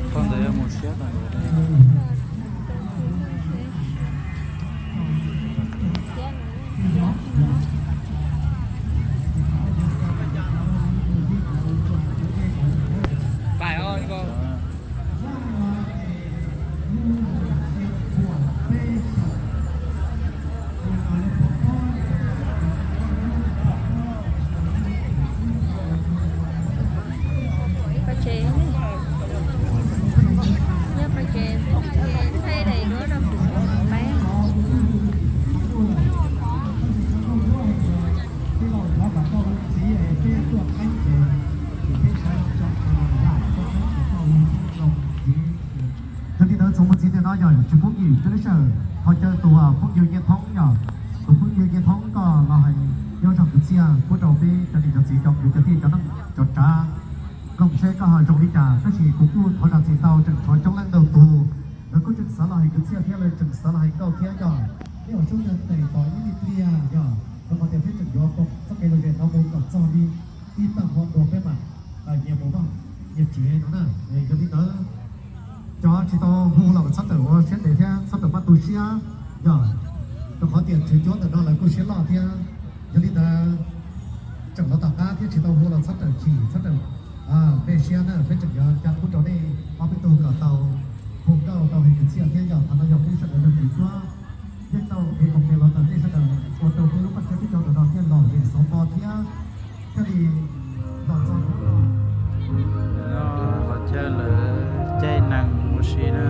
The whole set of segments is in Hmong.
Qhov ntawd yog mus siab tau. Pov tsev, yog pov tsev, thaij daim duab rau kuv peb. Yog li ntawd txuas mus txiv ntawm no yog tsis pub yim peb lub sij hawm ho caw tus phooj ywg Nyiaj Thoob yog, tus phooj ywg Nyiaj Thoob koj los hais nyob zog kwv txhiaj pub rau peb cov niam cov txiv cov kwv cov tij cov neej cov tsav mloog seb koj ho zoo li cas, tab sis kuv kuj thov zam txim ntau tseem tshuav coob leej ntau tus lawv kuj tseem xav los hais kwv txhiaj thiab lawv tseem xav los hais nkauj thiab yog. Peb ua sub yog tes tos ib me pliag yog rau qhov tias peb tseem yuav koom txoj kev lom zem no mus kom txog li ib tag hmo dua peb mam nyias mus noj nyias tsev no na. Yog li ntawd cov tsis tau hu los txhob rawm ua siab ntev thiab txhob rawm maj tu siab yog, rau qhov tias tsev cuab ntawm no lawv kuj siab loj thiab. Yog li ntawd tseem los tom qab thiab tsis tau hu los txhob rawm chim txhob rawm me siab na, peb tseem yuav cab pub rau nej ob peb tug kom tau hu nkauj tau hais kwv txhiaj thiab yog qhov no yog peb sawv daws yog tsev cuab. Yeej tau kev koom tes los ntawm nej sawv daws ua rau peb lub paj siab peb cov ntawm no thiaj lom zem xov npo thiab thiaj li los txog hnub no. Qhov chaw lawv caij neeg ua si na.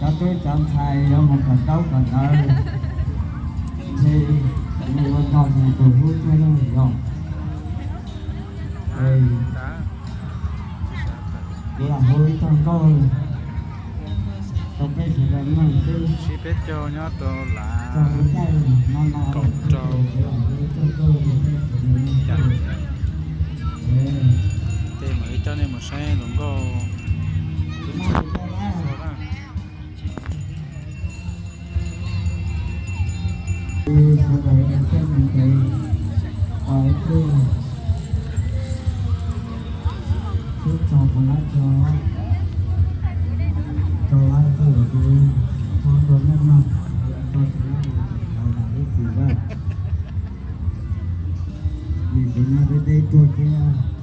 Cov tub cov ntxhais yuav mus kawm ntaub kawm ntawv, ntshe nws ua ntog nws tus hlub thiab lauj yog. Kuv lam hu ib txoj nkauj rau peb sawv daws mloog xwb. Sib peb caug nyob rau lav kaum rau. Tej mam li coj nej mus saib hluas nkauj tub ntxhais so na. Sawv daws caij neeg tes, twb txog puas lab tso, rau lab rau lawm kuv thov nrog nej mloog, txog tsis lab los tseem thov zam lub txim na. Vim kuv nyob deb deb tuaj thiab.